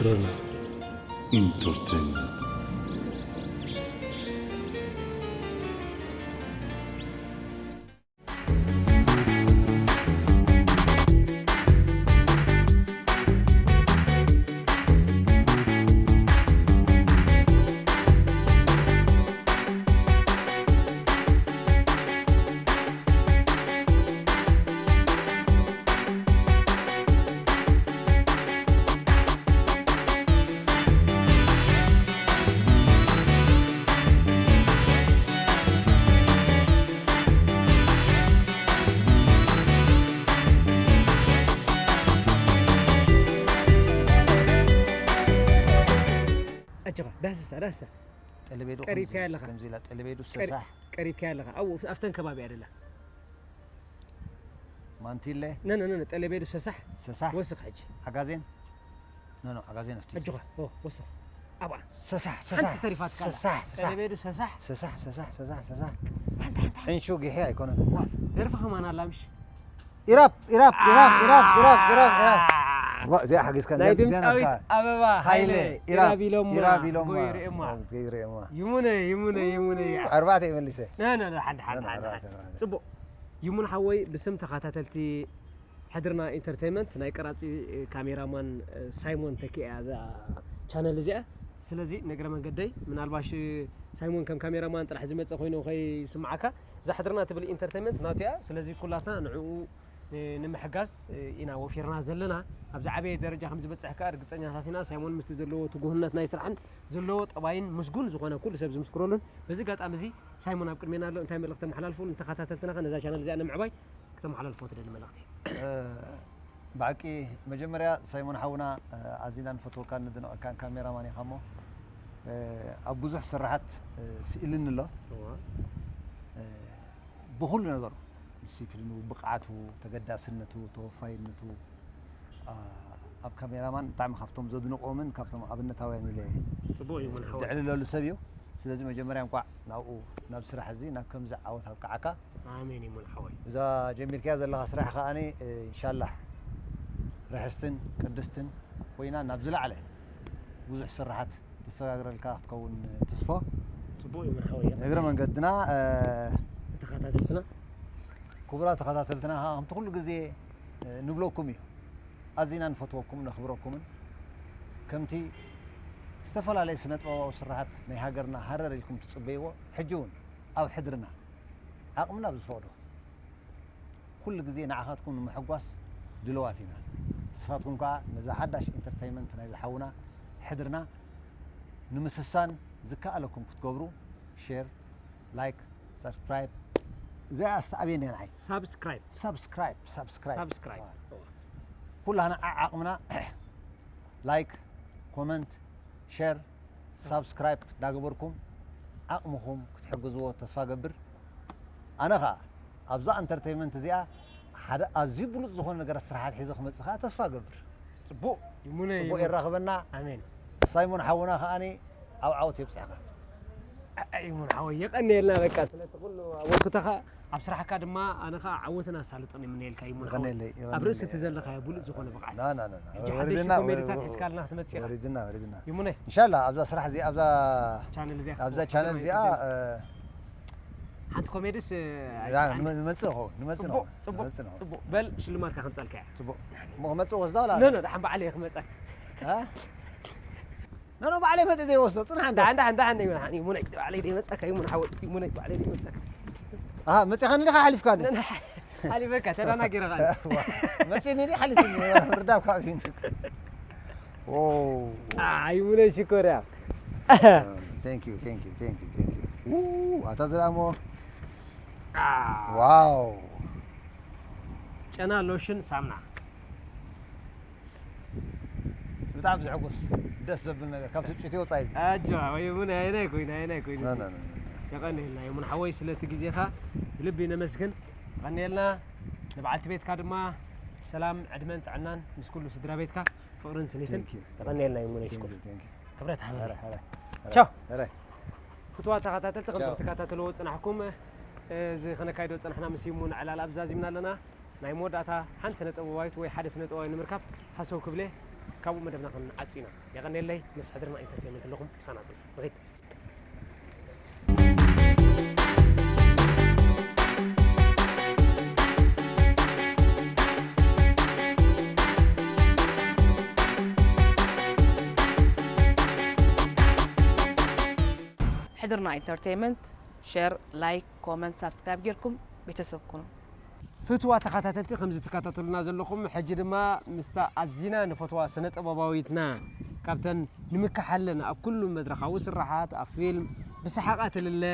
ረና ኢንተርቴይንመንት። ኣጆኻ፣ ዳስሳ፣ ዳስሳ። ጠለቤዶ ቀሪብካያ ከምዚ፣ ኣለኻ። ከምዚ ኢላ፣ ጠለቤዶ ቀሪ-፣ ሰሳሕ። ቀሪብካያ ኣለኻ። ኣብኡ፣ ኣብተን ከባቢ እያ ደላ። ማንቲለ። ነ፣ ነ፣ ነ፣ ነ፣ ጠለቤዶ ሰሳሕ። ሰሳሕ። ወስኽ ሕጂ። ዓጋዜን? ኖ፣ ኖ፣ ዓጋዜን ኣብቲ። ኣጆኻ፣ ኦ፣ ወስኽ። ኣብኣ። ሰሳሕ፣ ሓንቲ ሰሳሕ፣ ተሪፋትካ ኣላ። ሰሳሕ፣ ሰሳሕ። ጠለቤዶ ሰሳሕ። ሰሳሕ፣ ሰሳሕ፣ ሰሳሕ፣ ሰሳሕ። ሓንቲ፣ ሓንቲ፣ ሓንቲ። ዕንሹ ጊሒ ኣይኮነትን። ደርፊ ከማን ኣላ ምሽ? ኢራፕ፣ ኢራፕ፣ ኢራፕ፣ ኢራፕ፣ ኢራፕ፣ ኢራፕ፣ ኢራፕ። ዋ፣ እዚኣ ሓጊዝካ፣ ናይ እዚኣ፣ እዚኣ ድምፃዊት ናትካ። ኣበባ ሃይለ፣ ሃይለ፣ ኢራፕ፣ ኢራፕ ኢሎማ፣ ኢራፕ ኢሎማ። ጎይ ርእየማ። ጎይ ርእየማ። ይሙነ፣ ይሙነ፣ ይሙነ። ኣርባዕተ እየ መሊሰ። ና፣ ና፣ ና፣ ሓንቲ፣ ሓንቲ፣ ና፣ ና፣ ሓንቲ፣ ኣርባዕተ፣ ሓንቲ። ኣርባዕተ። ጽቡቕ። ይሙን ሓወይ፣ ብስም ተኸታተልቲ ሕድርና ኢንተርቴይንመንት ናይ ቀራጺ፣ እ፣ ካሜራማን፣ እ፣ ሳይሞን ተኪኣ እያ እዛ ቻነል እዚኣ። ስለዚ፣ ንእግረ መንገደይ፣ ምናልባሽ፣ እ፣ ሳይሞን ከም ካሜራማን ጥራሕ ዝመጸ ኮይኑ ከይስምዓካ፣ እዛ ሕድርና ትብል ኢንተርቴይንመንት ናቱ እያ። ስለዚ፣ ኩላትና ንዕኡ፣ እ፣ ንምሕጋዝ፣ እ፣ ኢና ወፊርና ዘለና። ኣብ ዝዓበየ ደረጃ ከም ዝበጽሕ ከኣ ርግጸኛታት ኢና። ሳይሞን ምስቲ ዘለዎ ትጉህነት ናይ ስራሕን ዘለዎ ጠባይን ምስጉን ዝኾነ ኩሉ ሰብ ዝምስክረሉን። በዚ ኣጋጣሚ እዚ ሳይሞን ኣብ ቅድሜና ኣሎ። እንታይ መልእኽቲ ተመሓላልፉ ንተኸታተልትና ከ ነዛ ቻነል እዚኣ ንምዕባይ? ከተመሓላልፎ ትደሊ መልእኽቲ? እ፣ ብሓቂ መጀመርያ ሳይሞን ሓውና፣ እ፣ ኣዚና ንፈትወካን ንድንቐካን ካሜራማን ኢኻ እሞ፣ እ፣ ኣብ ብዙሕ ስራሓት፣ እ፣ ስኢልኒ ኣሎ። እዋ። እ፣ ብኹሉ ነገሩ፣ ዲሲፕሊኑ፣ ብቕዓቱ፣ ተገዳስነቱ፣ ተወፋይነቱ፣ ኣ፣ ኣብ ካሜራማን ብጣዕሚ ካብቶም ዘድንቖምን ካብቶም ኣብነታውያን ኢለ ጽቡቕ እዩ፣ ሙን ሓወይ። ዘዕልለሉ ሰብ እዩ። ስለዚ መጀመርያ እንቋዕ ናብኡ፣ ናብ ስራሕ እዚ፣ ናብ ከምዚ ዓወት ኣብቅዓካ። ኣሜን እዩ፣ ሙን ሓወይ። እዛ ጀሚርካያ ዘለኻ ስራሕ ከኣኒ፣ እ፣ ኢንሻላህ ርሕስትን ቅድስትን ኮይና ናብ ዝለዓለ ብዙሕ ስራሓት ተሰጋግረልካ ክትከውን ትስፎ። ጽቡቕ እዩ፣ ሙን ሓወይ። ንእግረ መንገድና፣ እ፣ ንተኸታተልትና። ክቡራት ተኸታተልትና ከኣ ከምቲ ኩሉ ግዜ፣ እ፣ ንብለኩም እዩ። ኣዚና ንፈትወኩም፣ ነኽብረኩምን ከምቲ ዝተፈላለየ ስነ ጥበባዊ ስራሓት ናይ ሃገርና ሃረር ኢልኩም ትጽበይዎ፣ ሕጂ እውን ኣብ ሕድርና ዓቕምና ኣብ ዝፈቕዶ ኩሉ ግዜ ንዓኻትኩም ንምሕጓስ ድልዋት ኢና። ንስኻትኩም ከኣ ነዛ ሓዳሽ ኢንተርተይመንት ናይ ዝሓውና ሕድርና ንምስሳን ዝከኣለኩም ክትገብሩ ሼር፣ ላይክ፣ ሳብስክራይብ። እዚኣ ኣስተኣብየኒ እያ ንዓይ። ሳብስክራይብ። ሳብስክራይብ፣ ሳብስክራይብ። ሳብስክራይብ። ኩላህና ዓዓቕምና ላይክ፣ ኮመንት፣ ሼር፣ ሳብስክራይብ እንዳገበርኩም ዓቕምኹም ክትሕግዝዎ ተስፋ ገብር። ኣነ ኸኣ ኣብዛ ኢንተርተይመንት እዚኣ ሓደ ኣዝዩ ብሉጽ ዝኾነ ነገራት ስራሓት ሒዘ ክመጽእ ኸኣ ተስፋ ገብር። ጽቡቕ፣ ይሙነ፣ ጽቡቕ ይሙነ። የራኽበና። ኣሜን። ሳይሞን ሓውና ኸኣኒ ኣብ ዓወት የብጽሕኻ። ኣ-፣ ኣ-፣ ይሙን ሓወይ፣ የቐንየልና በቃ ስለቲ ኩሉ ኣበርክቶኻ። ኣብ ስራሕካ ድማ ኣነ ኸኣ ዓወትን ኣሳልጦን ይምነየልካ ይሙን ሓወይ። የቐንየለይ፣ ኣብ ርእሲ የቐንየለይ። እቲ ዘለኻዮ ብሉጽ ዝኾነ ብቕዓት። ና፣ ና፣ ና፣ ና። ሕጂ ሓደሽቲ ወሪድና፣ ኮሜዲታት ወ-፣ ሒዝካልና ክትመጽእ ኢኻ። ወሪድና፣ ወሪድና። ይሙነ። ኢንሻላህ ኣብዛ ስራሕ እዚኣ፣ ኣብዛ፣ ኣብዛ ቻነል እዚኣ፣ ኣብዛ ቻነል እዚኣ፣ እ፣ ሓንቲ ኮሜዲስ፣ እ፣ ያ፣ ኣይጽዓን። ንመ-፣ ንመጽእ ንኸውን፣ ንመጽእ ጽቡቕ፣ ንኸውን፣ ጽቡቕ፣ ንመጽእ ንኸውን። ጽቡቕ። በል ሽልማትካ ከምጻልካ እያ። ጽቡቕ። እሞ ክመጽእ ወስዳ ወላ? ኖ፣ ኖ፣ ደሓን ባዕለይ ክመጻ። እ? ኖ፣ ኖ፣ ባዕለይ መጽእ ዘይወስዶ፣ ጽንሕ እንዳ። ደሓን፣ ደሓን፣ ደሓን፣ ይሙን፣ ይሙነይ፣ ባዕለይ ደይመጻካ፣ ይሙን ሓወይ፣ ይሙነይ፣ ባዕለይ ደይመጻካ። ኣሃ፣ መጺኻኒ ዲኻ ሓሊፍካኒ? ኖ፣ ኖ፣ ሓሊፈካ፣ ተደናጊረ ኸኣ። ዋ፣ መጺእኒ ድዩ ሓሊፍኒ? ርዳብ ካብ ፊንቱ። ኦ። ኣ፣ ይሙነይ ሽኮርያ። Thank you, thank you, thank you, thank you። ው፣ ኣታ ዝረኣሞ። ኣ። ዋው። ጨና ሎሽን ሳምና። ብጣዕሚ ዘሐጉስ፣ ደስ ዘብል ነገር፣ ካብ ትጽቢተይ ወጻኢ እዩ። ኣጆኻ፣ ይሙን፣ ኣየናይ ኮይኑ፣ ኣየናይ ኮይኑ ና፣ እዚ? ና፣ ና፣ ና፣ ና። የቐንየልና፣ ይሙን ሓወይ፣ ስለቲ ግዜኻ ብልቢ ነመስግን። የቐንየልና፣ ንበዓልቲ ቤትካ ድማ ሰላም፣ ዕድመን ጥዕናን ምስ ኩሉ ስድራ ቤትካ፣ ፍቕርን ስኒትን። Thank you። የቐንየልና፣ ይሙን፣ Thank you፣ ሽኮር። Thank you። ክብረት ሃበኒ። ኧረ፣ ኧረ፣ ኧረ፣ ቻው። ኧረ። ፍቱዋት ተኸታተልቲ፣ ከምዚ ቻው። ክትከታተልዎ ዝጸናሕኩም፣ እዚ ከነካይዶ ዝጸናሕና ምስ ይሙን ዕላል ኣብ ዛዚምና ኣለና። ናይ መወዳእታ ሓንቲ ስነ ጥበባዊት ወይ ሓደ ስነ ጥበባዊ ንምርካብ ሃሰው ክብለ ካብኡ መደብና ክንዓጹ ኢና። የቐንየለይ፣ ምስ ሕድርና ኢንተርቴይንመንት ኣለኹም፣ ምሳና ጽንሑ። ንኺድ። ሕድርና ኢንተርቴይንመንት፣ ሸር፣ ላይክ፣ ኮመንት፣ ሳብስክራይብ ጌርኩም ቤተሰብ ኩኑ። ፍትዋ ተኸታተልቲ፣ ከምዚ ትከታተሉና ዘለኹም፣ ሕጂ ድማ ምስታ ኣዚና ንፈትዋ ስነ ጥበባዊትና፣ ካብተን ንምክሓለን ኣብ ኩሉ መድረኻዊ ስራሓት፣ ኣብ ፊልም ብሰሓቓ ትልለ፣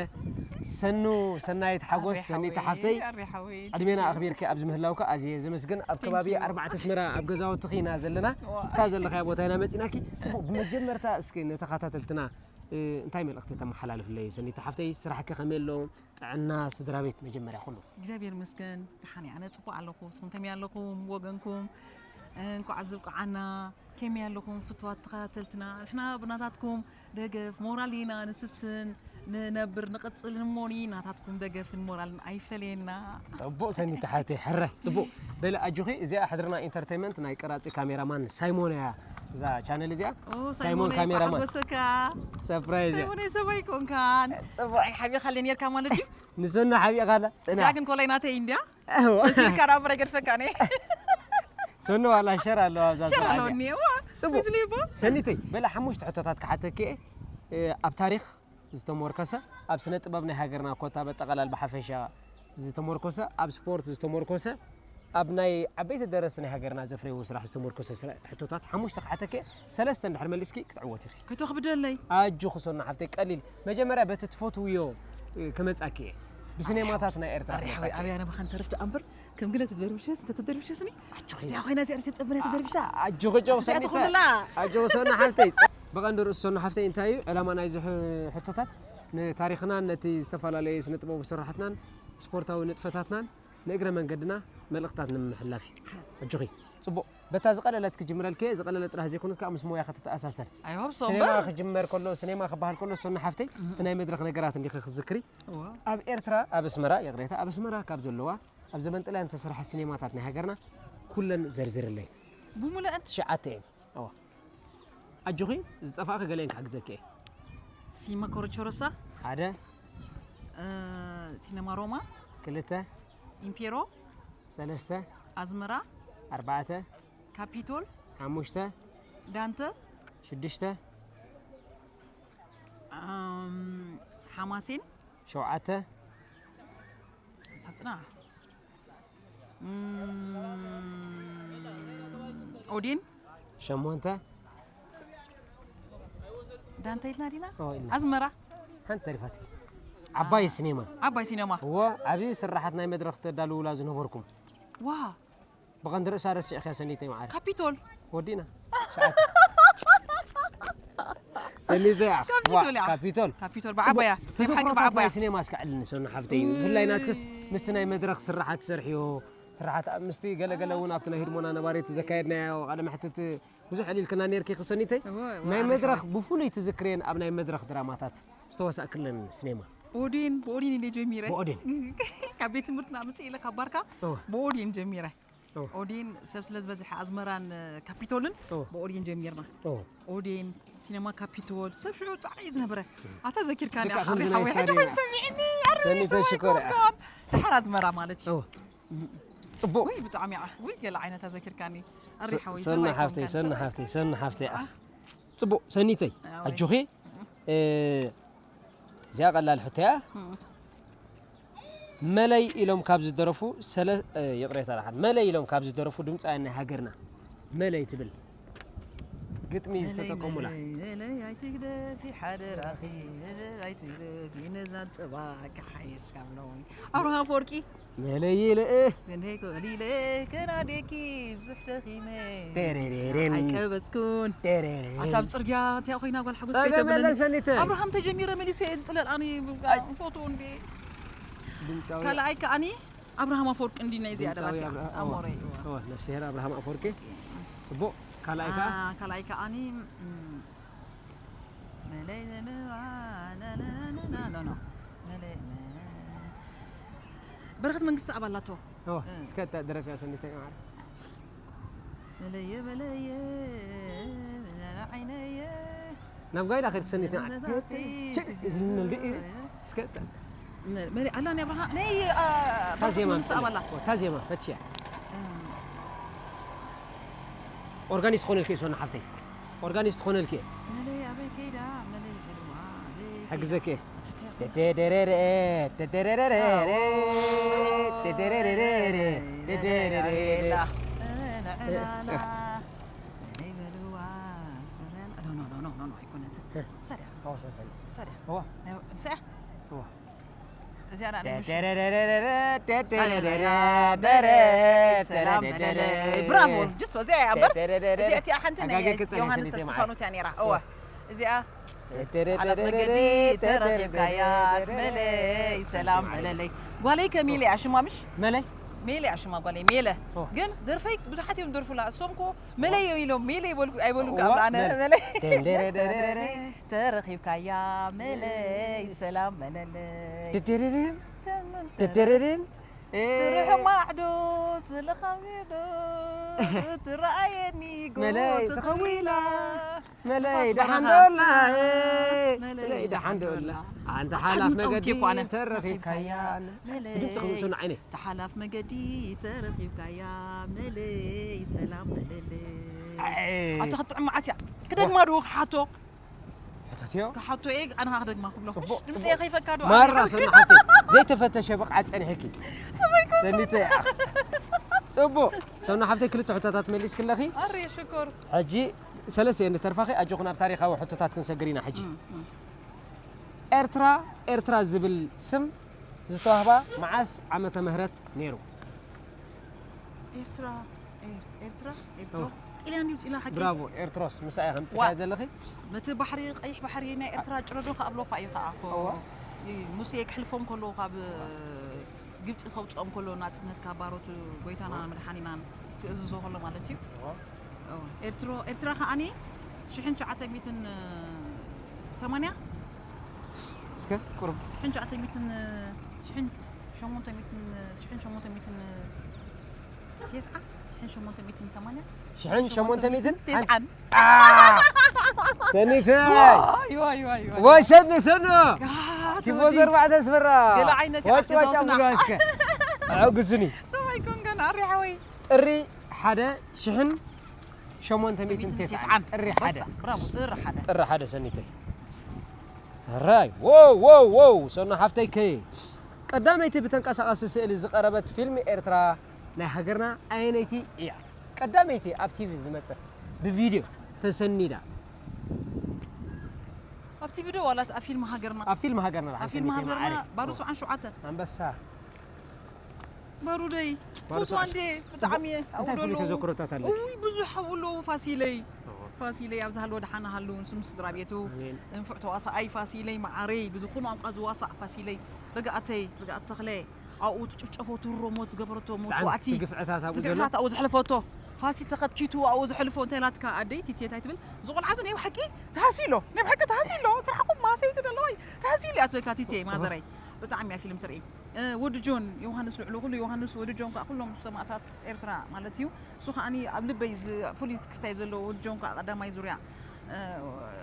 ሰኑ ሰናይት ሓጎስ፣ ኣሪ ሰኒታ ሓወይ፣ ሓፍተይ፣ ኣሪ ሓወይ። ዕድሜና ኣኽቢርኪ ኣብዚ ምህላውካ ኣዝየ ዘመስግን። ኣብ Thank ከባቢ you። ኣርባዕተ ኣስመራ ኣብ ገዛውትኺ ኢና ዘለና። ዋ። እታ ዘለኻዮ ቦታ ኢና መጺናኪ። ጽቡቕ፣ ብመጀመርታ እስኪ ንተኸታተልትና፣ እ፣ እንታይ መልእኽቲ ተመሓላልፍለይ ሰኒታ ሓፍተይ? ስራሕኪ ከመይ ኣሎ? ጥዕና፣ ስድራ ቤት መጀመርያ ኩሉ። እግዚኣብሔር ይመስገን፣ ደሓን እየ። ኣነ ጽቡቕ ኣለኹ። ንስኹም ከመይ ኣለኹም? ወገንኩም? እንኳዕ ኣብዚ ብቅዓና። ከመይ ኣለኹም ፍትዋት ተኸታተልትና? ንሕና ብናታትኩም ደገፍ ሞራል ኢና ንስስን፣ ንነብር፣ ንቕጽል፣ ንሞኒ ናታትኩም ደገፍን ሞራልን ኣይፈለየና። ጽቡቕ ሰኒታ ሓፍተይ፣ ሕረ፣ ጽቡቕ። በሊ ኣጆኺ፣ እዚኣ ሕድርና ኢንተርቴይንመንት ናይ ቀራጺ ካሜራማን ሳይሞን እያ፣ እዛ ቻነል እዚኣ። ኦ፣ ሳይሞን ሳይሞን ካሜራማን። ሓጎሰካ። ሰርፕራይዝ እያ። ሳይሞን ሰበይ ኮንካን። ጽቡቕ። ኣይ፣ ሓቢኻለይ ኔርካ ማለት እዩ። ንሰኑ ሓቢኻላ? ጽና። እዚኣ ግን ኮላይ ናተይ እንድያ። እዋ። እዚ ካራ ብረ ገድፈካ ኔ። ሰኑ ዋላ ሸር ኣለዋ ኣብዛ ሸር ስራሕ ኣለዎ እዚኣ። እኒኤ፣ እዋ። ጽቡቕ። ምስሊቦ። ሰኒተይ፣ በላ ሓሙሽተ ሕቶታት ክሓተኪ እየ። እ፣ ኣብ ታሪኽ ዝተሞርከሰ፣ ኣብ ስነ ጥበብ ናይ ሃገርና ኮታ በጠቓላል ብሓፈሻ ዝተሞርኮሰ፣ ኣብ ስፖርት ዝተሞርኮሰ፣ ኣብ ናይ ዓበይቲ ደረስቲ ናይ ሃገርና ዘፍረይዎ ስራሕ ዝተሞርኮሰ ስራ-፣ ሕቶታት ሓሙሽተ ክሓተኪ፣ ሰለስተ እንድሕር መሊስኪ ክትዕወቲ ኢኺ። ከይተኽብደለይ። ኣጆኺ ሰኑ ሓፍተይ፣ ቀሊል። መጀመርያ በቲ ትፈትውዮ፣ እ፣ ክመጻኪ እየ። ብሲኔማታት ናይ ኤርትራ ኣረ ሓወይ፣ ክመጻኪ እየ። ኣበይ ኣነ ብኻን ተርፍ ደኣ እምበር፣ ከም ግለ ተደርብሸስ፣ እንተ ተደርብሸስኒ፣ ኣጆኺ። እቲኣ ኮይና እዚኣ ተጸብነ ተደርብሻ። ኣጆኺ ጨው እዚኣ ሰኒተ። ትኹንላ። ኣጆኺ ሰኑ ሓፍተይ። ብቐንዱ ርእሱ ሰኑ ሓፍተይ እንታይ እዩ ዕላማ ናይዚ ሕ-፣ ሕቶታት? ንታሪኽናን ነቲ ዝተፈላለየ ስነ ጥበብ ስራሓትናን ስፖርታዊ ንጥፈታትናን ንእግረ መንገድና መልእኽታት ንምምሕላፍ እዩ። ኣጆኺ። ጽቡቕ። በታ ዝቐለለት ክጅምረልኪ እየ፣ ዝቐለለት ጥራሕ ዘይኮነት ከኣ ምስ ሞያኺ ትተኣሳሰር። I hope so ሲኔማ እምበር። ክጅመር ከሎ፣ ሲኔማ ክበሃል ከሎ፣ ሰኑ ሓፍተይ፣ እህ። እቲ ናይ መድረኽ ነገራት እንዲኺ ክትዝክሪ። እዋ። ኣብ ኤርትራ፣ ኣብ ኣስመራ፣ ይቕሬታ፣ ኣብ ኣስመራ ካብ ዘለዋ፣ ኣብ ዘመን ጥልያን ዝተሰርሓ ሲኔማታት ናይ ሃገርና ኩለን ዘርዝርለይ። ብሙሉአን? ትሽዓተ እየን። እዋ። ኣጆኺ፣ ዝጠፋእኺ ገለአን ክሕግዘኪ እየ። ሲኒማ ኮረቾሮሳ። ሓደ። እ፣ ሲነማ ሮማ። ክልተ። ኢምፔሮ። ሰለስተ። ኣዝመራ። ኣርባዕተ። ካፒቶል። ሓሙሽተ። ዳንተ። ሽዱሽተ። ኣም፣ ሓማሴን። ሸውዓተ። ሳብ ጽናሕ። እም፣ ኦዴን። ሸሞንተ። ዳንታ ኢልና ዲና? ኦ፣ ኢልና። ኣዝመራ። ሓንቲ ተሪፋትኪ። ዓባይ ሲኔማ። ዓባይ ሲኔማ። እዎ፣ ዓብዪ ስራሓት ናይ መድረኽ ተዳልውላ ዝነበርኩም። ዋ። ብቐንዲ ርእሳ ረሲዕክያ ሰኒተይ መዓረ። ካፒቶል። ወዲና። ትሽዓተ። ሰኒተይ፣ ዋ፣ ካፒቶል፣ ያ። ካፒቶል። ካፒቶል፣ ብዓባያ። ጽቡቕ። ናይ ብሓቂ ተዘክሮታት ብዓባያ። ናይ ሲኔማ እስከ ዕልኒ ሰኑ ሓፍተይ። ውይ። ብፍላይ ናትክስ ምስቲ ናይ መድረኽ ስራሓት ትሰርሕዮ፣ ስራሓት ኣብ ምስቲ ገለ ገለ እውን ኣብቲ ናይ ህድሞና ነባሪት ዘካየድናዮ ቃለ መሕትት ብዙሕ ዕሊልክና ኔርኪ ክሰኒተይ። እወ፣ እወ፣ ናይ ኣነ መድረኽ ሓወይ። ብፍሉይ ትዝክሬን ኣብ ናይ መድረኽ ድራማታት ዝተዋሳእክለን ሲኔማ? ኦዴን፣ ብኦዴን ኢለ ጀሚረ። ብኦዴን። ካብ ቤት ትምህርትና ምጽእ ኢለ ካብ ባርካ እወ። ብኦዴን ጀሚረ። እወ። ኦዴን ሰብ ስለ ዝበዝሐ ኣዝመራን ካፒቶልን እወ። ብኦዴን ጀሚርና። እወ። ኦዴን፣ ሲኔማ ካፒቶል፣ ሰብ ሽዑ ጻዕሪ እዩ ዝነበረ። ኣታ ዘኪርካኒ ደቂ ኣኻ፣ ከምዚ ናይ ሓወይ፣ ሕጂ ስታዲየም። ኮይን ሰሚዕኒ፣ ኣረ ሰኒተይ ሽኮር። ሽኮር። ድሓር ኣዝመራ ማለት እዩ። እወ። ጽቡቕ። ውይ፣ ብጣዕሚ እያ። ውይ፣ ገለ ዓይነት ኣዘኪርካኒ። ኣሪ ሰ-፣ ሓወይ፣ ሰና ሰብኣይ ሓፍተይ፣ ኮንካ፣ ሰና ሰብኣይ። ሓፍተይ፣ ሰና ሓፍተይ፣ ኣኽ። ጽቡቕ፣ ሰኒተይ፣ ኣወይ። ኣጆኺ። እ፣ እዚኣ ቀላል ሕቶ እያ። እም። መለይ ኢሎም ካብ ዝደረፉ ሰለ-፣ እ፣ ይቕሬታ ደሓን። መለይ ኢሎም ካብ ዝደረፉ ድምጻውያን ናይ ሃገርና። መለይ ትብል ግጥሚ መለይ፣ ዝተጠቀሙላ። መለይ፣ መለይ፣ ኣይትግደፊ ሓደራኺ፣ መለይ፣ ኣይትግደፊ ነዛ ጽባ ክሓየሽ ካብ ሎሚ። ኣብርሃም ኣፈወርቂ። መለይ ኢለ፣ ክንደይ ኮሊለ፣ ከናዴኪ ብዙሕ ደኺመ። ቴሬሬሬን። ኣይቀበጽኩን። ቴሬሬሬን። ኣታ ኣብ ጽርግያ እንታይ ኮይና ጓል ሓጎስ ጸገም ከይተብለኒ። የለን ሰኒተ። ኣብርሃም ተጀሚረ መሊሰ እየ ዝጽለል ኣነ፣ ኣይ። ፎቶ እንዴ። ድምጻዊ። ካልኣይ ከኣኒ ኣብርሃም ኣፈወርቂ እንዲ ናይ እዚኣ ድምጻዊ ደራፊ ኣብርሃ-፣ ኣሞረይ፣ እወ። እወ፣ ነፍስሄር ኣብርሃም ኣፈወርቂ። ጽቡቕ። ካልኣይ ከኣ? አ፣ ካልኣይ ከኣኒ፣ እም፣ መለይ ዘነዋ፣ ነ፣ ነ፣ ነ፣ ነ፣ ኖ፣ ኖ። መለይ፣ መ-፣ በረኸት መንግስቲ ኣብ ኣላቶ። እወ፣ እ። እስከ እታ ደረፊያ ሰኒተይ ማዕረ። መለየ፣ መለየ፣ ዓይነየ ናብ ጋይዳ ኸይድ ክሰኒት ነታ ችድ ልንልዲ እስከ መሪ ኣላ ናይ ብርሃ ነይ ታዜማ ምስ ኣባላ ታዜማ ፈትሽያ ኦርጋኒስት ትኾነልኪ እየ ሶና ሓፍተይ ኦርጋኒስት ትኾነልኪ እየ መለይ ኣበይ ከይዳ መለይ በልዋ ኣበይ ከይዳ? ሕግዘኪ እየ እቲ ተ- ደደደረረ ደደረረረ ደደረረረ ደደረረረ ላ፣ ላ፣ ላ፣ ላ፣ መለይ በልዋ ኖ ኖ ኖ ኖ ኖ ኣይኮነትን ሰድያ اه سلسلة ሰድያ هو ንስያ هو እዚኣ ና ሰላም በለለይ ብራቮ ጅስቶ እዚኣ እያ እምበር እዚኣ እቲኣ ሓንቲ ናይ ኣጋገ ክጸንሕ ዮሃንስ ስኒት እየ እስጢፋኖስ እያ ነይራ እወ እዚኣ ሓላፍ መገዲ ተረኺብካያስ መለይ ሰላም በለለይ ጓለይ ከሚለ እያ ሽማ ምሽ መለይ ሜለ እያ ሽማ ጓለይ ሜለ ኦ። ግን ደርፈይ ብዙሓት እዮም ደርፉላ እሶም ኮ መለይ እዮም ኢሎም ሜለ ይበልኩ ኣይበሉን እዋ፣ ካብ ኣነ መለይ። መለይ ደንደረደረረ። ተረኺብካያ መለይ ሰላም በለለይ ድድርርን ድድርርን ትርሕማዕዶ ስለኻብዶ ትረኣየኒ መለይ ጎ ተኸዊላ ትኽዊላ መለይ ንፋስ ደሓን በረኻ። ዶላ መለይ መለይ ደሓን ዶላ ኣንተ ኣታ ሓላፍ ድምፂ መገዲ ከምቲ እኮ ኣነ ተረኺብካያ መለይ ድምፂ ከምሱ ንዓይነ ተሓላፍ መገዲ ተረኺብካያ መለይ ሰላም በለለይ ኣይ፣ ኣታ ክትጥዕም መዓት እያ ክደግማ ዶ ክሓቶ ሕተትዮ ክሓቶ እየ ኣነ ከዓ ክደግማ ክብሎ ፅቡቅ ድምፂ ፅቡቅ ከይፈካ ዶ ማራ ሰናሓቲ ዘይተፈተሸ ብቕዓት ፀኒሕኪ ሰኒተ ፅቡቅ ሰና ሓፍተይ ክልተ ሕቶታት መሊስክለኺ ኣረ ሽኮር ሕጂ ሰለስተ እየን ዝተርፋኺ ኣጆኹ ናብ ታሪኻዊ ሕቶታት ክንሰግር ኢና ሕጂ ኤርትራ ኤርትራ ዝብል ስም ዝተዋህባ መዓስ ዓመተ ምህረት ነይሩ ኤርትራ ኤርት- ኤርትራ ኤርትራ ኦ። ጢልያን ድዩ ጢላ ሓቂ ብራቮ ኤርትሮስ ምሳይ ከምፅኻ ዋ። ዘለኺ በቲ ባሕሪ ቀይሕ ባሕሪ ናይ ኤርትራ ጭረዶ ከኣብሎ እኳ እዩ ከዓ እኮ እዋ። እዩ ሙሴ ክሕልፎም ከሎ ካብ ግብፂ ከውፅኦም ከሎ ናፅነት ካብ ባሮት ጎይታና መድሓኒናን ክእዝዞ ከሎ ማለት እዩ እዎ። ኤርትሮ ኤርትራ ከዓኒ ሽሕን ትሽዓተ ሚእትን ሰማንያ እስከ ቁርብ ሽሕን ትሽዓተ ሚእትን ሽሕን ሸሞንተ ሚእትን ሽሕን ሸሞንተ ሚእትን ቴስዓ ሽሕን ሸሞንተ ሚእትን ሰማንያ ሽሕን ሸሞንተ ሚእትን ቴስዓን ሰኒተ ዋይ ዋይ ዋይ ዋይ ወይ ሰኒ ሰኖ ያ፣ ቲፎዞ ኣርባዕተ ኣስመራ ገለ ዓይነት ዋጭ ዋጭ ኣፈዛውትና። ኣብሉዋ እስከ ኣዕግዙኒ ሰማይ ኮንከን ኣሪ ሓወይ ጥሪ ሓደ ሽሕን ሸሞንተ ሚእትን ቴስዓን ጥሪ ሓደ በሳ፣ ብራቮ ጥሪ ሓደ ጥሪ ሓደ ሰኒተይ ራይ ዎው ዎው ዎው ሰኖ ሓፍተይ ከ ቀዳመይቲ ብተንቀሳቐሲ ስእሊ ዝቐረበት ፊልም ኤርትራ ናይ ሃገርና ኣየነይቲ እያ ቀዳመይቲ ኣብ ቲቪ ዝመፀት ብቪድዮ ተሰኒዳ ኣብ ቲቪ ዶ ዋላስ ኣብ ፊልም ሃገርና ኣብ ፊልም ሃገርና ኣብ ፊልም ሃገርና ባሩ ሰብዓን ሸውዓተ ኣንበሳ በሩደይ ባሩ ፎቶ ኣንዴ ብጣዕሚ እየ እንታይ ፍሉይ ተዘክሮታት ኣለኪ ውይ ብዙሕ ኣብኡ ኣለዉ ፋሲለይ ፋሲለይ ኣብ ዝሃለወ ደሓና ሃሉ ንሱ ምስ ስድራ ቤቱ ኣሜን እንፍዕ ተዋሳኣይ ፋሲለይ መዓረይ ብዝኾነ ቋንቋ ዝዋሳእ ፋሲለይ ርግኣተይ ርግኣት ተኽለ ኣብኡ ትጭፍጨፎ ትህረሞ ዝገበረቶ ብጣዕሚ መስዋእቲ ትግፍዕታት ኣብኡ ዘሎ ትግፍዕታት ኣብኡ ዘሕለፈቶ ፋሲ ተኸትኪቱ ኣብኡ ዘሕልፎ እንታይ ናትካ ኣደይ ቲቴ እንታይ ትብል ዝቆልዓ እዚ ናይ ብሓቂ ተሃሲሎ ናይ ብሓቂ ተሃሲሎ ስራሕኩም ማሰይቲ ደለዋይ ተሃሲሉ እያ ትብለካ ቲቴ ማዘረይ ብጣዕሚ እያ ፊልም ትርኢ እ፣ ወዲ ጆን ዮሃንስ ልዕሉ ኩሉ ዮሃንስ ወዲ ጆን ከዓ ኩሎም ሰማእታት ኤርትራ ማለት እዩ እሱ ከዓኒ ኣብ ልበይ ዝ- ፍሉይ ክስታይ ዘለዎ ወዲ ጆን ከዓ ቀዳማይ ዙርያ እ፣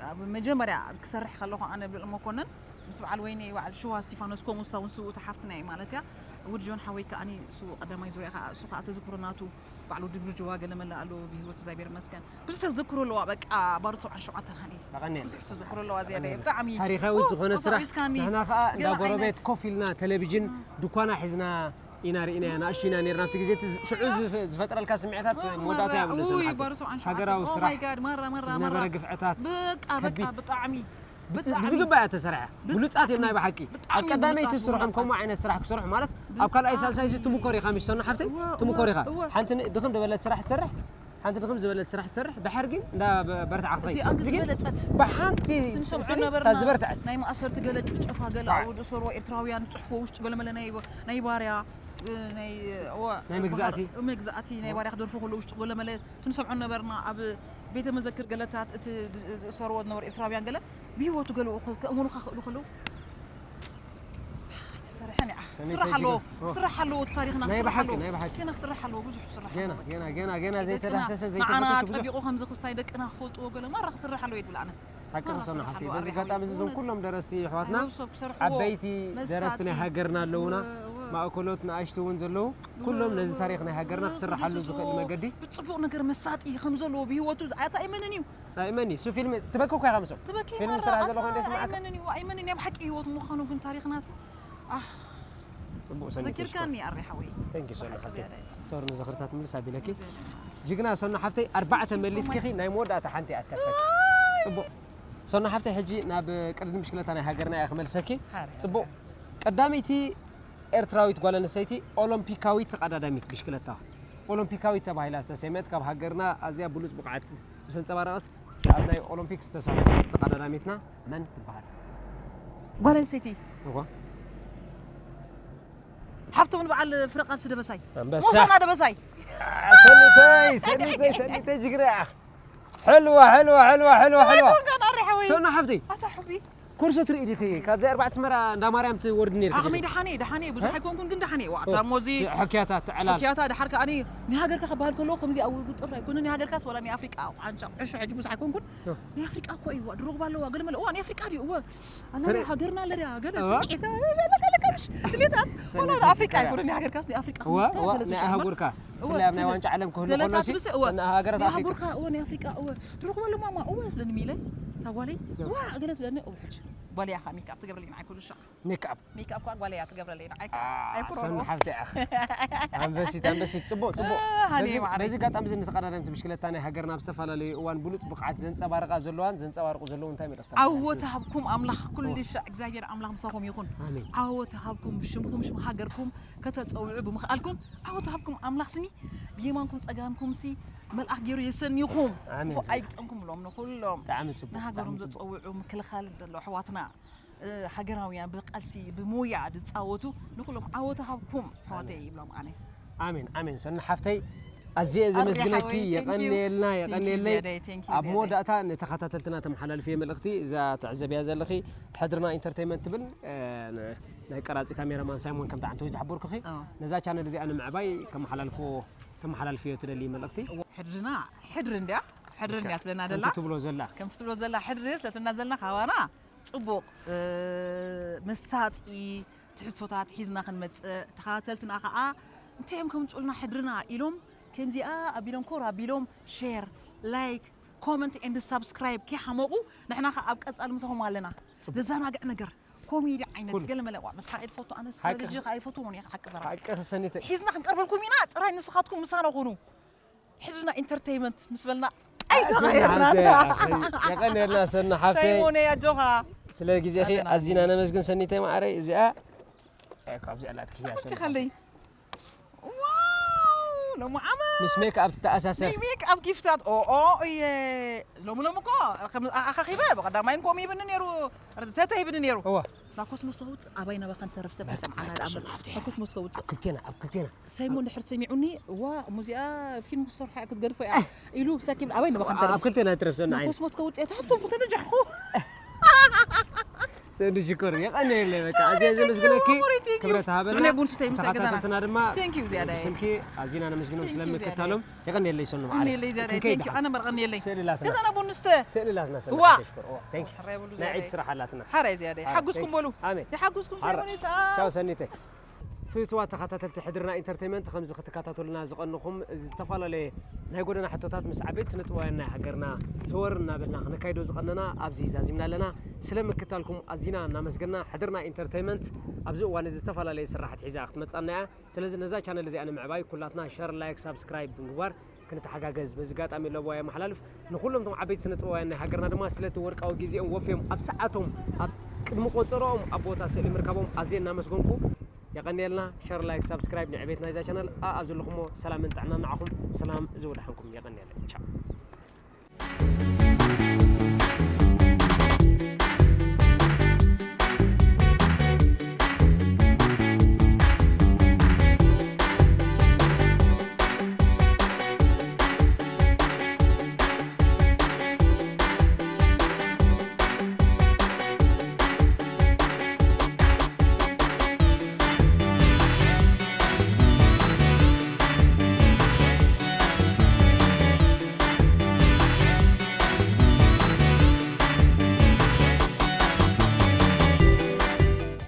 ኣብ መጀመርያ ክሰርሕ ከለኹ ኣነ ብልዕ መኮነን ምስ በዓል ወይኒ በዓል ሽዋ እስቲፋኖስ ከምኡ እሳ እውን ስውእቲ ሓፍትና እዩ ማለት እያ ወዲ ጆን ሓወይ ከዓኒ እሱ ቀዳማይ ዙርያ ከዓ እሱ ከዓ ተዝክሮ ናቱ በዓል ወዲ ብርጅዋ ገለመለ ኣሎ ብህይወት እግዚኣብሔር መስገን ብዙ ተዘክሮ ኣለዋ በቃ ባሩ ሰብዓን ሸውዓተን ሃኒ ኣቐንየልና። ብዙሕ ተዘክሮ ኣለዋ ዝያዳ ኣቐንየልና። ብጣዕሚ ታሪኻዊት ዝኾነ ስራሕ ዊስካኒ ንሕና ከዓ እንዳ ጎረቤት ኮፍ ኢልና ቴሌቪዥን ድኳና ሒዝና ኢና ርኢናያ ንኣሽቱ ኢና ነርና ኣብቲ ግዜ እቲ ሽዑ ዝፈ- ዝፈጥረልካ ስምዒታት መወዳእታ የብሉ ውይ ስንሓት ባሩ ሰብዓን ሃገራዊ ሸውዓተን ስራሕ ማይ ጋድ ማራ ማራ ዝነበረ ማራ ግፍዕታት በቃ በቃ ከቢድ። ብጣዕሚ ብዝግባእ እያ ተሰሪሐ ብሉፃት እዮም ናይ ብሓቂ ኣብ ቀዳመይቲ ስርሖም ከምኡ ዓይነት ስራሕ ክሰርሑ ማለት ኣብ ካልኣይ ሳልሳይ ሲ ትምኮር ኢኻ ሚስተር ሓፍተይ ትምኮር ኢኻ ሓንቲ ድኽም ዝበለት ስራሕ ትሰርሕ ሓንቲ ድኽም ዝበለት ስራሕ ትሰርሕ ድሓር ግን እንዳ በርትዓ ክትኸይድ እዚኣ ዝበለፀት ብሓንቲ ስንሰምዖ ስእሊ ነበርና እታ ዝበርትዐት ናይ ማእሰርቲ ገለ ጭፍጨፋ ገለ ኣብኡ ዝእሰርዎ ኤርትራውያን ፅሕፎ ውሽጢ ገለ መለ ናይ ናይ ባርያ ናይ ናይ መግዛእቲ። መግዛእቲ ናይ ባርያ ክደርፉ ከሎ ውሽጢ ገለ መለ ትንሰምዖ ነበርና ኣብ ቤተ መዘክር ገለታት እቲ ዝእሰርዎ ዝነበሩ ኤርትራውያን ገለ ብህይወቱ ገለ ከእምኑኻ ክእሉ ከለዉ ክሰርሐን እያ። ክስራሕ ኣለዎ። ክስራሕ ኣለዎ፣ እቲ ታሪኽና ክስራሕ ኣለዎ። ገና ክስራሕ ኣለዎ፣ ብዙሕ ክስራሕ ኣለዎ። ገና ገና ገና ዘይተዳህሰሰ፣ ዘይተፈተሸ ብዙሕ። ጸቢቑ ከምዚ ክስታይ ደቅና ክፈልጥዎ ገለ ማራ ክስራሕ ኣለዎ ይብል ኣነ። ሓቂ። ሶና ሓፍተይ፣ በዚ ኣጋጣሚ እዚ እዞም ኩሎም ደረስቲ ኣሕዋትና፣ ዓበይቲ ደረስቲ ናይ ሃገርና ኣለውና፣ ማእከሎት ንኣሽቱ እውን ዘለዉ፣ ኩሎም ነዚ ታሪኽ ናይ ሃገርና ክስርሓሉ ዝኽእል መገዲ፣ ብጽቡቕ ነገር መሳጢ ከም ዘለዎ ብህይወቱ ዝኣታ ኣይመንን እዩ። ኣይመን እዩ። እሱ ፊልም ትበኪ እኮ ኢኻ ምስኦም። ትበኪ ፊልም ማራ፣ ስራሕ ዘሎ ኮይኑ ደስ ይስማዓካ። ኣይመንን እዩ፣ ኣይመንን እዩ። ኣብ ሓቂ ህይወት ምዃኑ ግን ታሪኽናስ፣ ኣህ፣ ጽቡቕ ሰኒት ዘኪርካኒ ኣሬ ሓወይ። Thank you ሶና ሓፍተይ። ሶሪ ንዝኽርታት ምልስ ኣቢለኪ። ጅግና ሶና ሓፍተይ፣ ኣርባዕተ መሊስኪ፣ ናይ መወዳእታ ሓንቲ ኣተርፈኪ። ጽቡቕ። ሶና ሓፍተይ፣ ሕጂ ናብ ቅድድም ብሽክለታ ናይ ሃገርና እየ ክመልሰኪ። ጽቡቕ። ቀዳመይቲ ኤርትራዊት ጓል ኣንስተይቲ ኦሎምፒካዊት ተቐዳዳሚት ብሽክለታ። ኦሎምፒካዊት ተባሂላ ዝተሰየመት፣ ካብ ሃገርና ኣዝያ ብሉጽ ብቕዓት ምስ ኣንጸባረቐት፣ ኣብ ናይ ኦሎምፒክ ዝተሳተፈት ተቐዳዳሚትና መን ትበሃል? ጓል ኣንስተይቲ። እዋ። ሓፍቶም ንበዓል ፍረ ቃልሲ ደበሳይ። ኣንበሳ። ሞሳና ደበሳይ። ሰኒተይ፣ ሰኒተይ፣ ሰኒተይ ጅግና ኢኻ። ሕልዋ፣ ሕልዋ፣ ሕልዋ፣ ሕልዋ፣ ሕልዋ። ኣይኮንካን ኣሬ ሓወይ። ሶና ሓፍተይ። ኣታ ሕቢ። ኮርሶ ትርኢ ዲኺ? ካብዚ ኣርባዕተ ኣስመራ እንዳ ማርያም ትወርዲ ነይርኪ ዓቕመይ ዲኺ? ደሓነ፣ ደሓነ፣ ብዙሕ እ? ኣይኮንኩን ግን ደሓነ። ዋ፣ ኣታ እ፣ ሞዚ። ሕክያታት፣ ዕላል። ሕክያታ፣ ደሓር ከኣ ኣነ ናይ ሃገርካ ክበሃል ከሎ ከምዚ ኣብ ውድድር ኣይኮነን። ናይ ሃገርካስ ዋላ ናይ ኣፍሪቃ ዋንጫ ዕሾ ሕጂ ብዙሕ ኣይኮንኩን። እ። ናይ ኣፍሪቃ እኮ እዩ። ዋ፣ ድሮግባ ኣለዋ፣ ገለ መለ። ዋ፣ ናይ ኣፍሪቃ ድዩ? እወ። ኣነ ትርኢ? ሃገርና ኣለድያ፣ ገለ እወ። ስምዒት፣ ለቀ፣ ለቀ፣ ምሽ፣ ድሌታት። ዋላ ሰኒት ናይ ኣፍሪቃ ትከራ። ኣይኮነን፣ ናይ ሃገርካስ ናይ ኣፍሪቃ እወ፣ ከምስካ እወ፣ ገለ ናይ ትሽምር። ኣህጉርካ። እወ፣ ብፍላይ ኣብ ናይ ትሽምር። ዋንጫ ዓለም ክህሉ ገለ ከሎ ሲ፣ ታትብስ፣ እወ። ናይ ሃገራት ናይ ኣፍሪቃ። ኣህጉርካ፣ እወ፣ ናይ ኣፍሪቃ፣ እወ። ድሮግባ ኣለዋ ማማ፣ እወ፣ ለንሚለ። ታጓለይ፣ እወ። ዋ፣ ገለ ትብለኒ፣ እወ፣ ሕጂ። ጓለይ ኢኻ ሜክኣፕ ትገብረለይ ንዓይ ኩሉ ሻዕ። ሜክኣፕ። ሜክኣፕ እኳ ጓለይ እያ ትገብረለይ ንዓይ ከኣ። ኣይ ፕሮ ሰኒ ነው። ሓፍቲ ኣኽ። ኣንበሲት፣ ኣንበሲት፣ ጽቡቕ፣ ጽቡቕ። ሃኒ በዚ፣ ማዕረይ። በዚ ኣጋጣሚ እዚ ንተቐዳደምቲ ብሽክለታ ናይ ሃገርና ኣብ ዝተፈላለዩ እዋን ብሉጽ ብቕዓት ዘንጸባርቓ ዘለዋን ዘንጸባርቑ ዘለዉ እንታይ መልእኽቲ ኣለካ? ዓወት ሃብኩም ኣምላኽ ኩሉ ሻዕ እግዚኣብሔር ኣምላኽ ምሳኹም ይኹን። ኣሜን። ዓወት ሃብኩም ሽምኩም ሽም ሃገርኩም ከተጸውዑ ብምኽኣልኩም ዓወት ሃብኩም ኣምላኽ ስኒ ብየማንኩም ጸጋምኩም ሲ መልኣኽ ገይሩ የሰኒኹም። ኣሜን። ክፉእ ኣይግጠምኩም ብሎም ንኹሎም። ብጣዕሚ ጽቡቕ፣ ንሃገሮም ብጣዕሚ ጽቡቕ። ዘጸውዑ ምክልኻል ዘሎ ኣሕዋትና። እ፣ ሃገራውያን ብቃልሲ ብሞያ ዝጻወቱ ንኹሎም ዓወት ሃብኩም ኣሕዋተይ ይብሎም ኣነ። ኣሜን፣ ኣሜን። ሰኒ ሓፍተይ ኣዝየ እየ ኣሪ ዘመስግነኪ፣ ሓወይ፣ thank you። የቐንየልና፣ Thank you የቐንየለይ። ዝያዳይ፣ thank you ኣብ ዝያዳይ። መወዳእታ ንተኸታተልትና ተመሓላልፊ መልእኽቲ እዛ ትዕዘብያ ዘለኺ ሕድርና ኢንተርቴይመንት ትብል፣ እ፣ ን-፣ ናይ ቀራጺ ካሜራማን ሳይሞን ከምቲ ዓንተወይ ዝሓበርኩኺ፣ ኣዎ። ነዛ ቻነል እዚኣ ንምዕባይ ከመሓላልፎ-፣ ተመሓላልፍዮ ትደሊ መልእኽቲ? ሕድርና፣ ሕድሪ እንድያ፣ ሕድሪ ልክዕ። እንድያ ትብለና ከምቲ ደላ። ትብሎ ዘላ። ከምቲ ትብሎ ዘላ ሕድሪ ስለ ትብልና ዘለና ካባና ጽቡቕ፣ እ፣ መሳጢ ትሕዝቶታት ሒዝና ክንመጽእ፣ ተኸታተልትና ከኣ እንታይ እዮም ከምጽኡልና ሕድርና ኢሎም ከምዚኣ ኣቢሎም ኮር ኣቢሎም ሼር፣ ላይክ፣ ኮመንት ኤንድ ሳብስክራይብ ከይሓመቑ ንሕና ከኣ ኣብ ቀጻሊ ምሳኹም ኣለና። ጽቡቕ። ዘዘናግዕ ነገር፣ ኮሜዲ ዓይነት፣ ኩሉ። ገለ መለ፣ ዋ፣ መስሓቂ ትፈቱ፣ ኣነስ ሓቂ ርጂ ከኣ ኣይፈትዎን እየ፣ ሓቂ ዘረባ። ሓቂ ክሰኒተ። ሒዝና ክንቀርበልኩም ኢና፣ ጥራይ ንስኻትኩም ምሳና ኩኑ። ሕድርና ኢንተርቴይመንት ምስ በልና ሰኒ ኣይተቐየርናን። ሓፍተይ፣ ኣኸይ፣ የቐንየልና ሰኒ ሓፍተይ። ሰይሞነይ ኣጆኻ። ስለ ግዜኺ ኣለና። ኣዚና ነመስግን ሰኒተይ ማዕረይ። እዚኣ፣ እ፣ ካብዚኣ ኣላትኪ፣ እዚኣ ሰኒ ኣፈቲኻለይ። ሓፍተይ። ዋው፣ ሎሚ ዓመት። ምስ ሜክ ኣፕ ትተኣሳሰር። ናይ ሜክ ኣፕ ጊፍታት፣ ኦ፣ ኦ፣ እየ። ሎሚ፣ ሎሚ እኮ፣ ከም፣ ኣ-፣ ኣኻኺበ፣ ብቐዳማይን ከምኡ ይብኒ ነይሩ፣ ተተ ይብኒ ነይሩ። እዋ። እዛ ኮስሞስ ተውጽእ ኣባይ ናባኻ ንተረፍ ሰብ ኣይሰምዓና ደኣ። ሰኒ ሓፍተይ። እዛ ኮስሞስ ተውጽእ። ኣብ ክልቴና፣ ኣብ ክልቴና። ሰይሞን ድሕር ሰሚዑኒ፣ እዋ፣ እሞ እዚኣ ፊልም ክሰርሓ ክትገድፎ እያ ኢሉ፣ ሳኪብ ኣበይ ንባኻ ኣብ ንተርፍ? ክልተ ናይ ትረፍ ሰኒ ናይ። ኮስሞስ ከውጽእ፣ እታ ሃብቶም ክተነጃሕኹ። ሰኒ ሽኮር፣ የቐንየለይ በቃ። ኣዝየ ዘመስግነኪ፣ ክብረት ሃበልና። ናይ ቡን ስተይ ምሳይ ገዛና። ተኸታተልትና ድማ፣ Thank you ዝያዳይ። ብስምኪ ኣዚና ነመስግኖም Thank you ስለምክታሎም። ዝያዳይ። የቐንየለይ ሰኒ ማዕረይ። የቐንየለይ ዝያዳይ። ክንከይድ Thank you። ኣነ መርቐንየለይ። ስእልላትና። ገዛና ቡን ስተ። ስእልላትና ሰኒ እዋ። ሓፍተይ ሽኮር። እዋ፣ thank you። ሕራይ በሉ ናይ ዝያዳይ። ዒድ ስራሕ ኣላትና። ሓራይ ዝያዳይ። ሓራይ፣ ሓጉስኩም thank you። በሉ። ኣሜን። ይሓጉስኩም ሓራይ። ሰይሞን ይውጻ። ቻው ሰኒተይ። ፍትዋ ተኸታተልቲ ሕድርና ኢንተርቴይመንት፣ ከምዚ ክትከታተሉና ዝቐንኹም፣ እዚ ዝተፈላለየ ናይ ጎደና ሕቶታት ምስ ዓበይቲ ስነ ጥበባውያን ናይ ሃገርና ዘወር እናበልና ክነካይዶ ዝቐነና ኣብዚ ዛዚምና ኣለና። ስለ ምክታልኩም ኣዚና እናመስገና፣ ሕድርና ኢንተርቴይመንት ኣብዚ እዋን እዚ ዝተፈላለየ ስራሓት ሒዛ ክትመጻና እያ። ስለዚ ነዛ ቻነል እዚኣ ንምዕባይ ኩላትና ሸር፣ ላይክ፣ ሳብስክራይብ ብምግባር ክንተሓጋገዝ በዚ ኣጋጣሚ ለበዋ የመሓላልፍ። ንኹሎም እቶም ዓበይቲ ስነ ጥበባውያን ናይ ሃገርና ድማ ስለቲ ወርቃዊ ግዜኦም ወፍዮም ኣብ ሰዓቶም ኣብ ቅድሚ ቆጸሮኦም ኣብ ቦታ ስእሊ ምርካቦም ኣዝየ እናመስገንኩ የቐንየልና። ሸር፣ ላይክ፣ ሳብስክራይብ ንዕቤት ናይዛ ቻነል። ኣኣብ ዘለኹሞ ሰላምን ጥዕናን ንዓኹም። ሰላም ዝወድሓንኩም። የቐንየለይ። ቻው።